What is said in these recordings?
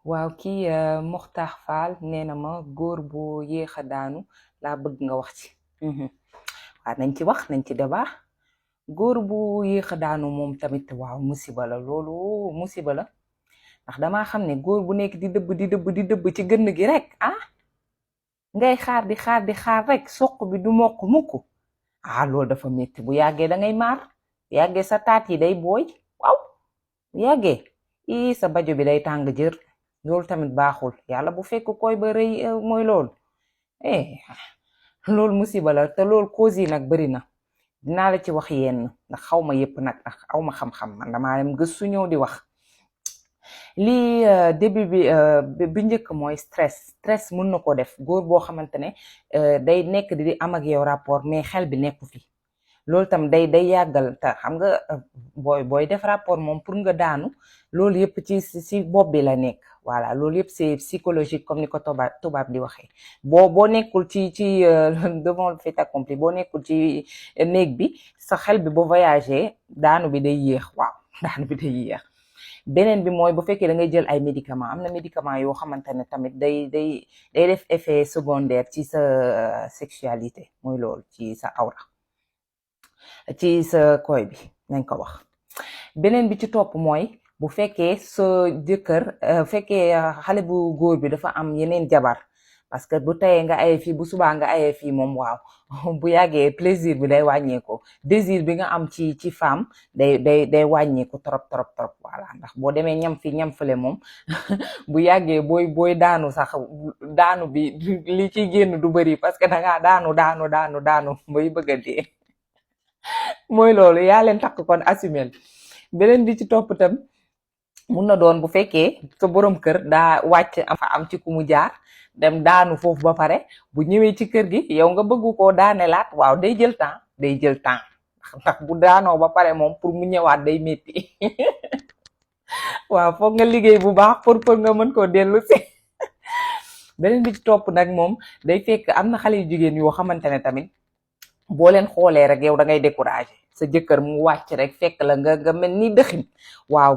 waaw kii Mokhtar Fall nee na ma góor bu yéex a daanu laa bëgg nga wax ci. waaw nañ ci wax nañ ci débat. góor bu yéex a daanu moom tamit waaw musiba la loolu musiba la ndax damaa xam ne góor bu nekk di dëbb ci gënn gi rek ngay xaar di xaar rek soq bi du mokk mukk loolu dafa metti bu yàggee da ngay maar yàggee sa taat yi day booy waaw bu yàggee sa bajo bi day tàng jër loolu tamit baaxul yàlla bu fekk koy ba rëy mooy loolu loolu musiba la te loolu cause yi nag bari na dinaa la ci wax yenn ndax xaw ma yépp nag ndax aw ma xam-xam man damaa dem gëstu ñëw di wax lii début bi njëkk mooy stress mën na ko def góor boo xamante ne day nekk di am ak yow rapport mais xel bi nekku fi loolu tam day yàggal te xam nga booy def rapport moom pour nga daanu loolu yëpp ci bopp bi la nekk voilà loolu yëpp c'est psychologique comme ni ko tubaab di waxee boo nekkul ci devant le fait accompli boo nekkul ci néeg bi sa xel bi boo voyagé daanu bi day yéex waaw daanu bi day yéex. beneen bi mooy bu fekkee da ngay jël ay médicaments am na médicaments yoo xamante ne tamit day def effet secondaire ci sa sexualité mooy loolu ci sa awra ci sa koy bi nañ ko wax. beneen bi ci topp mooy bu fekkee sa jëkkër fekkee xale bu góor bi dafa am yeneen jabar parce que bu tayee nga aye fii bu subaa nga aye fii moom waaw bu yàggee plaisir bi day wàññeeku désir bi nga am ci femme day wàññeeku trop voilà ndax boo demee ñam fi ñam fële moom bu yàggee booy daanu sax daanu bi li ciy génn du bari parce que dangaa daanu bay bëgg a dee mooy loolu yaa leen takk kon assumel. beneen bi ci topp tam mun na doon bu fekkee sa borom kër daa wàcc am ci ku mu jaar dem daanu foofu ba pare bu ñëwee ci kër gi yow nga bëggu koo daanelaat waaw day jël temps ndax bu daanoo ba pare moom pour mu ñëwaat day métti waaw foog nga liggéey bu baax pour nga mën koo dellu si. beneen bi ci topp nag moom day fekk am na xale yu jigéen yoo xamante ne tamit boo leen xoolee rek yow da ngay découragé sa jëkkër mu wàcc rek fekk la nga mel ni dëxin waaw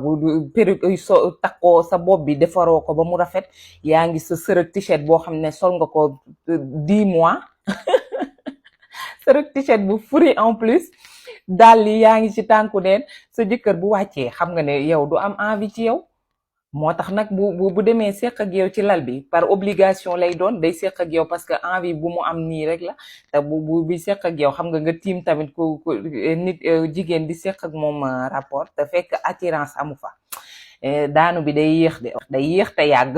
perruque so takkoo sa bopp bi defaroo ko ba mu rafet yaa ngi sa sërëg t-shirt boo xam ne sol nga ko 10 mois sërëg t-shirt bu furi en plus daal li yaa ngi ci tànku neen sa jëkkër bu wàccee xam nga ne yow du am envie ci yow. moo tax nag bu demee seq ak yow ci lal bi par obligation lay doon day seq ak yow parce que envie bu mu am nii rek la te bu seq ak yow xam nga tiim tamit ku nit jigéen di seq ak moom rapport te fekk attirance amu fa daanu bi day yéex te yàgg.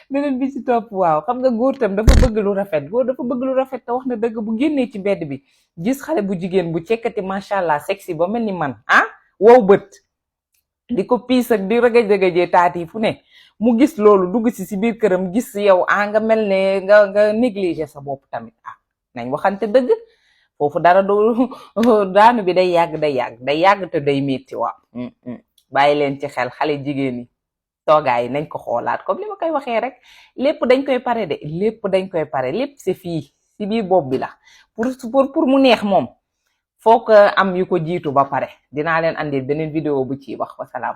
beneen bi ci topp waaw xam nga góor tam dafa bëgg lu rafet te wax na dëgg bu génnee ci mbedd bi gis xale bu jigéen bu cekkati macha allah sexy ba mel ni man wow bët di ko piis ak di ragaj-ragajee taat yi fu ne mu gis loolu dugg si biir këram gis yow nga mel ne nga négliger sa bopp tamit nañ waxante dëgg foofu dara du daanu bi day yàgg te day metti waaw bàyyi leen ci xel xale jigéen yi toogaay yi nañ ko xoolaat comme li ma koy waxee rek lépp dañ koy pare lépp c'est fii si biir bopp bi la pour mu neex moom foog am yu ko jiitu ba pare dinaa leen andil beneen vidéo bu ci wax wasalaam.